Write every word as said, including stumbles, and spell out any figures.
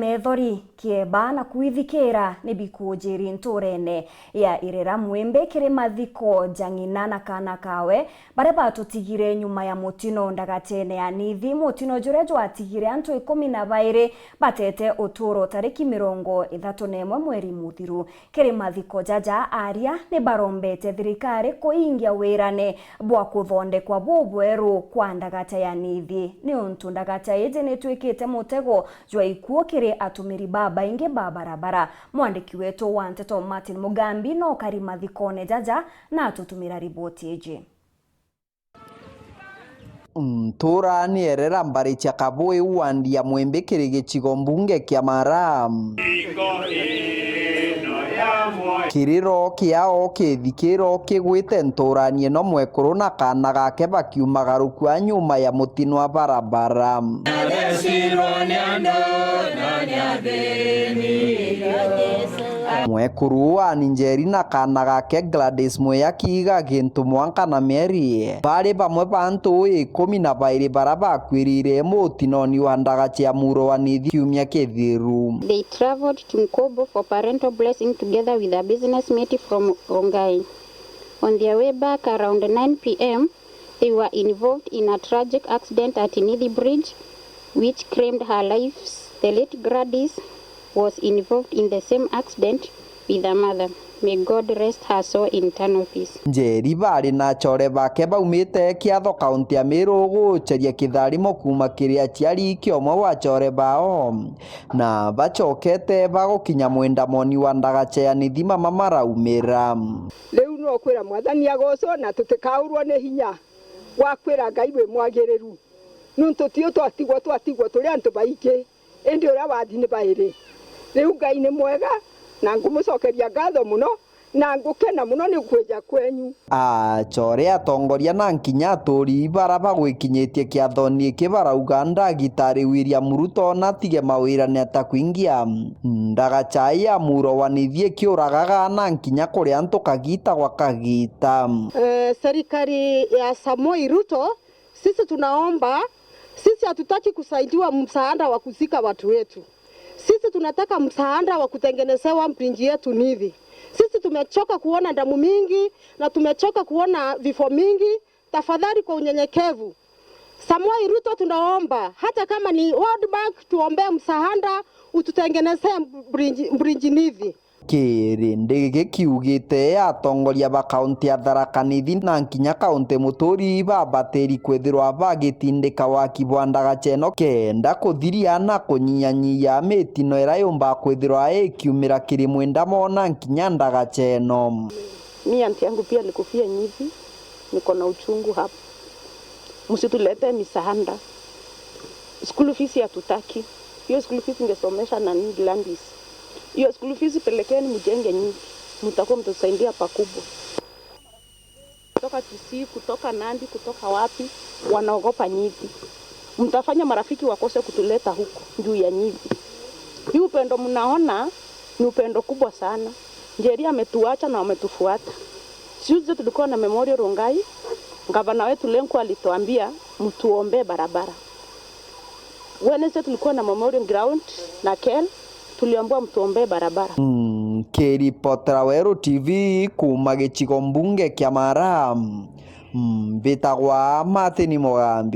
Methori, kieba na kwithikira ni bikujiri nturene ya Irera Mwimbi kiri mathiko ja ng'ina na kaana kawe, baria batutigire nyuma ya mutino ndagachene ya Nithi, mutino juria jwatigire antu ikumi na bairi batete uturo tariki mirongo ithatu na imwe mweri muthiru. Kiri mathiko jaja, aria ni barombete thirikari kuingia wirane bwa kuthondekwa bubweru kwa ndagacha ya Nithi, niuntu ndagacha iji nitwikite mutego jwa ikuo kiri atumiri babaingi ba barabara. Mwandiki wetu wa nteto Martin Mugambi no kari mathikone jaja na atutumira riboti iji. Ntura ni Erera mbari cia Kabui wandi ya Mwimbi kiri gicigo mbunge kia Mara. Kiriro kiao kithikiro kigwite nturani ino mwekuru na kaana gake bakiumagaruku a nyuma ya mutino wa barabara. Mwekuru wa Njeri na kaana gake Gladys Mwiya kiiga gintu mwanka na mieri bari bamwe ba antu ikumi na bairi bara bakwirire mutinoni wa ndagacha ya muro wa Nithi kiumia kithiru. They travelled to Nkobo for parental blessing together with a business mate from Rongai. On their way back around nine p m, they were involved in a tragic accident at Nithi Bridge, which claimed her lives. The late Gladys was involved in the same accident with her mother. May God rest her soul in eternal peace. Njeri bari na achore bake baumite Kiatho, kaunti ya Meru, gucheria kitharimo kuuma kiri aciari kiomwe wa achore bao, na bachokete bagukinya mwendamoni wa ndagacha ya Nithi mama maraumira. Riu no kwira Mwathani agoocwo, na tutikaurwo ni hinya gwa kwira Ngai wi mwagiriru, niuntu tiu twatigwo, twatigwo turi antu baingi, indi uria wathi ni bairi. Riu Ngai ni mwega, na ngumucokeria ngatho mono, na ngukena mono ni kwija kwenyu. Achore atongoria na nkinya aturi bara bagwikinyitie kiathoni iki barauga ndagitari William Ruto natige mawirane atakwingia ndagacha ya muro wa Nithi ikiuragaga na nkinya kuri antu kagita gwa kagita. Eh, serikali ya Samoei Ruto, sisi tunaomba, sisi hatutaki kusaidiwa msaada wa kuzika watu wetu. Sisi tunataka msaada wa kutengenezewa bridge yetu Nithi. Sisi tumechoka kuona damu mingi na tumechoka kuona vifo mingi. Tafadhali, kwa unyenyekevu, Samoei Ruto, tunaomba, hata kama ni World Bank, tuombee msaada, ututengenezee bridge, bridge Nithi. Kirindi gikiugite atongoria ba kaunti ya Tharaka Nithi na nkinya kaunti muturi babatiri kwithirwa bagitindika waki bwa ndagacha ino kenda kuthiria na kunyianyia mitino iria yumba kwithirwa ikiumira kiri mwendamo na nkinya ndagacha ino. Mi anti yangu pia alikufia Nithi, niko na uchungu hapa. Msituletee misaada. School fees hatutaki. Hiyo school fees ingesomesha nani? Gladys. Hiyo school fees pelekeni mjenge Nithi. Mtakuwa mtusaidia pakubwa. Kutoka Kisii, kutoka Nandi, kutoka wapi, wanaogopa Nithi. Mtafanya marafiki wakose kutuleta huku juu ya Nithi. Hii upendo mnaona ni upendo kubwa sana. Njeri ametuacha na wametufuata. Tuesday tulikuwa na memorial Rongai, gavana wetu Lenku alituambia mtuombee barabara. Wednesday tulikuwa na memorial ground na Kel, tuliambiwa mtuombee barabara. Mm, kiripotera Weru T V kuuma gicigo mbunge kia Mara, mm, mbitagwa Martin Mugambi.